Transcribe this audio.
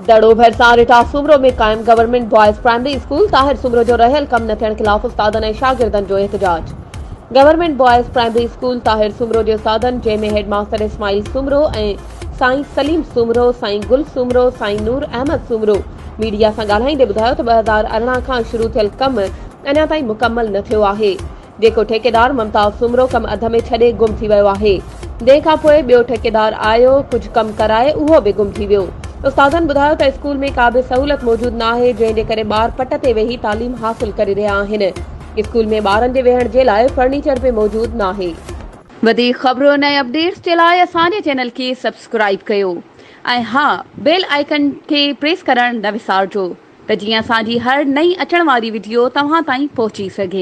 دڙو ڀرسان رٽا سومرو ۾ قائم government boys primary school Tahir Soomro جو رهيل ڪم نه ٿيڻ خلاف استادن ۽ شاگردن جو احتجاج. Government boys primary school Tahir Soomro جي استادن جنهن ۾ هيڊ ماستر اسماعيل سومرو ۽ سائين سليم سومرو، سائين گل سومرو، سائين نور احمد سومرو ميڊيا سان ڳالهائيندي ٻڌايو ته 2018 کان شروع ٿيل ڪم اڃا تائين مڪمل نه ٿيو آهي. جيڪو ٺيڪيدار ممتاز سومرو ڪم اڌ ۾ ڇڏي گم ٿي ويو آهي، جنهن کان پوء ٻيو ٺيڪيدار آيو ڪجهه ڪم ڪرائي اهو به گم ٿي ويو. استادن ٻڌايو ته اسڪول ۾ ڪا به سهولت موجود ناهي، جنهن جي ڪري ٻار پٽ تي ويهي تعليم حاصل ڪري رهيا آهن، اسڪول ۾ ٻارن جي ويهڻ جي لاء فرنيچر به موجود ناهي. وڌيڪ خبرن ۽ اپڊيٽس جي لاء اسان جي چينل کي سبسڪرائيب ڪيو ۽ ها بيل آئيڪن کي پريس ڪرڻ نه وسارجو. ته جيئن اسان جي هر نئين اچڻ واري وڊيو توهان تائين پهچي سگهي.